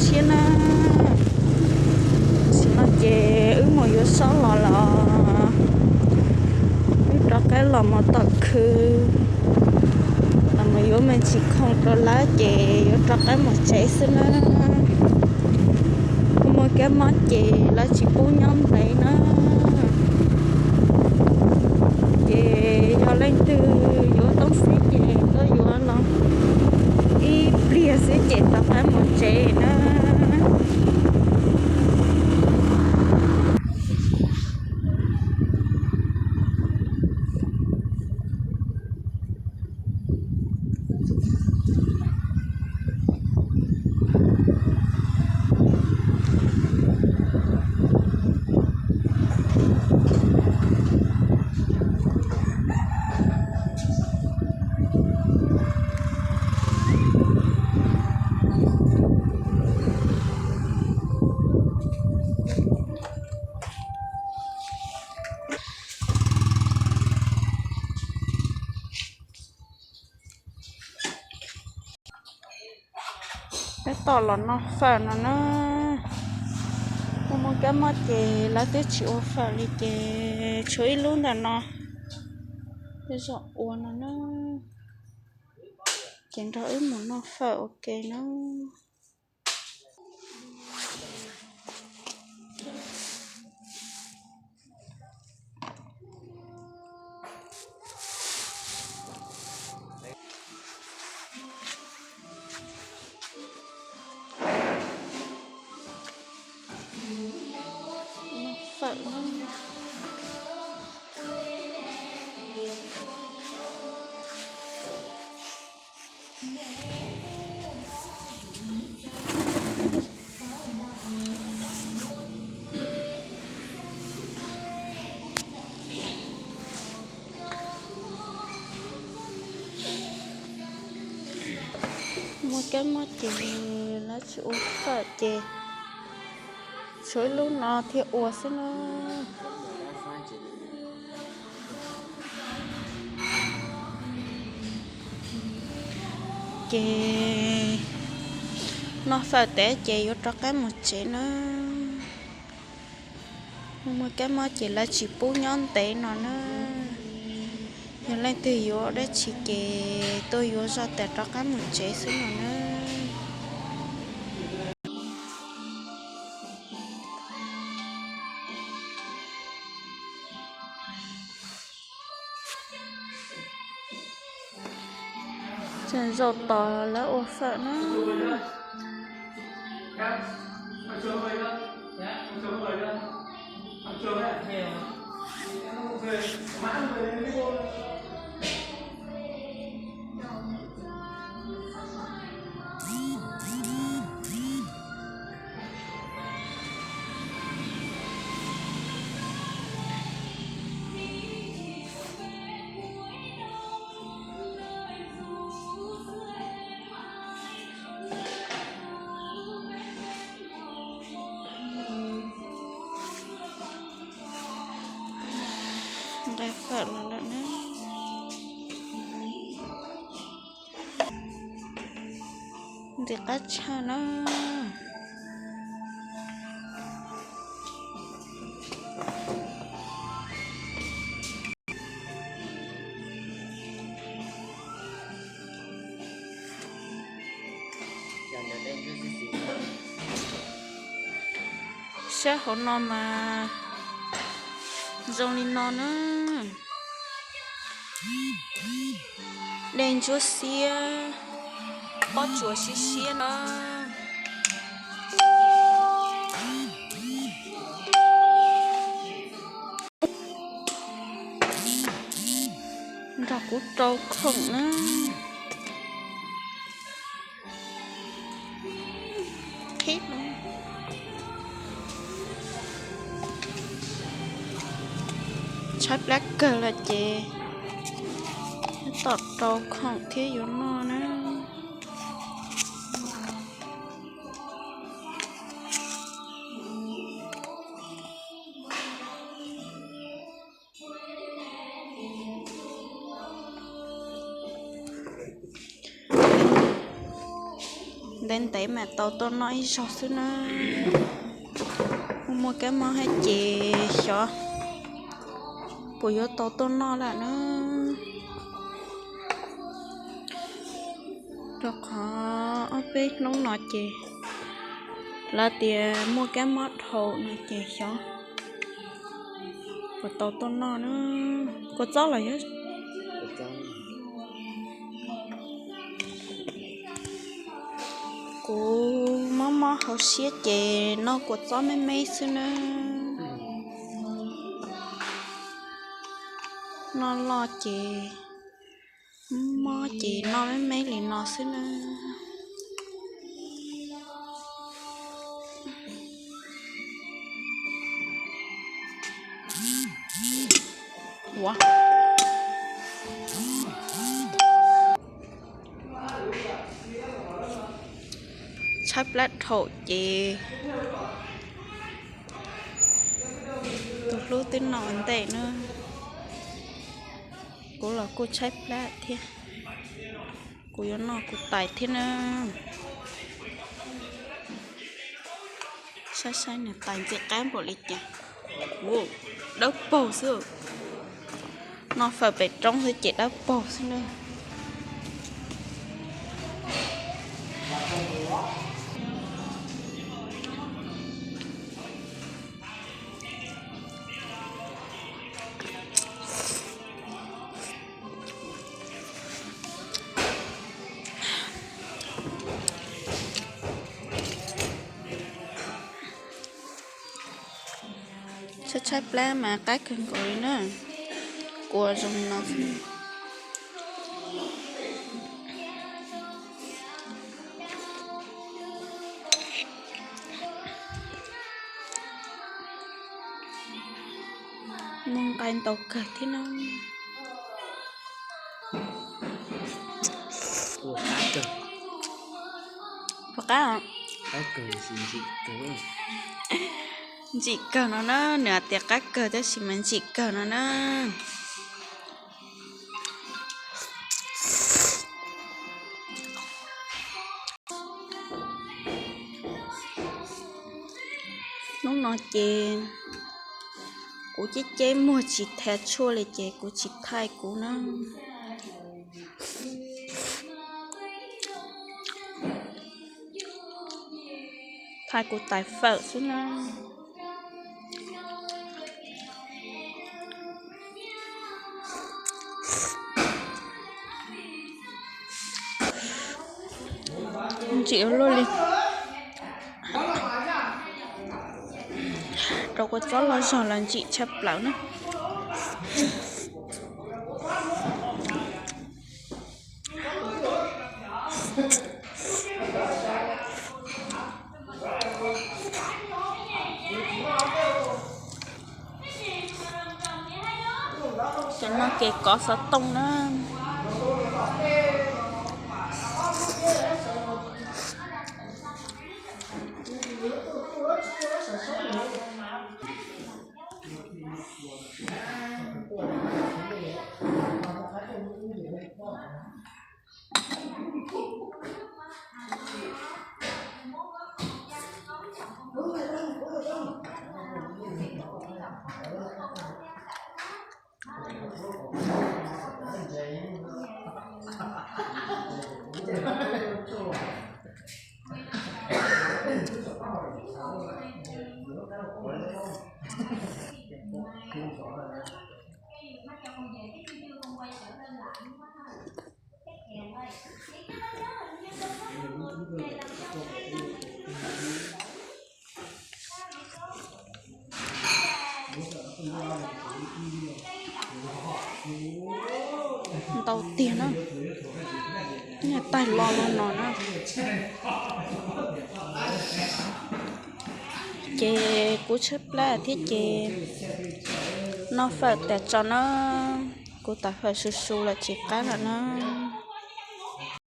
Siab na, tam sim no ces wb mus yuav zaub los los, wb rov qab los mus tom khw, los mus yuav me ntsis khoom rau lawv ces yuav rov qab mus tsev xwb na. Kuv muaj kab mob ces lawv tsis pub nyob ntev na. Ces yog leej twg yuav toob xib ces tuaj yuav los ib pliag xwb ces rov qab mus tsev na. Peb tom los noj fawm no na. Kuv muaj kab mob ces lawv twb tsis ua fawm li ces tshuav ib lub ntawm no, peb zom ua no na. Ces nrog wb mus noj fawm ua ke na. Fawm. Muaj kab mob ces lawv tsis ua fawm ces tshuav ib lub no thiaj ua xwb na. Ces noj fawm tas ces yuav rov qab mus tsev na. Muaj kab mob ces lawv tsis pub nyob ntev no na. Yog leej twg yuav dab tsi ces tuaj yuav zoj tas rov qab mus tsev xwb no na. Tseem zaum tos lawv ua fawm na. Nqa fawm los lawm na. Ntxim qab tshaj na. Sab hauv no mas zoo li no na. Dej ntsuab xiab, pob tsuas siab siab na. Nrog kuv rau khoom na. Tshaib plab kawg lawm ces tom rau khoom thiab yuav noj na. Ntev ntev mas tau tuaj noj ib zaug xwb na. Muaj kab mob hab ces xyov puas yuav tau tuaj noj lawm na. Rau qhov ob peb hnub no ces lawv tias muaj kab mob dhau no ces xyov puas tau tuaj noj na. Kua txob los yog kuv mob mob hauv siab ces noj kua txob me me xwb na. Noj loj ces mob ces noj me me li no xwb na. Ua, tshaib plab dhau ces tus hlub twb noj ua ntej na. Kuv los kuj tshaib plab thiab. Kuv yuav noj kuv tais thiab na. Saib saib nws tais ntxim qab npaum li cas. Ua, dawb paug xwb. Noj fawm pem roob xwb ces dawb paug xwb na. Tshaib tshaib plab mas qab kawg nkaus li na. Kua zoo li no xwb. Muaj nqaij ntau kawg thiab na. Puas qab? Ntsim kawg no na, nws hais tias qab kawg tab sis mas ntsim kawg no na. Hnub no ces kuv ceb ceb muag tsis thaij tshuaj li ces kuv tsis thaij kuv na. Thaij kuv tais fawm xwb na. Ntsim ua luaj li. Rau kua txob loj zog los ntsim tshaj plaws na. Cov no ces kov xov tooj na. Ntau tiag na, niag taig lo no no na. Ces kuv tshaib plab thiab ces noj fawm tas tso na, kuv tais fawm su su lawm tsis qab lawm na.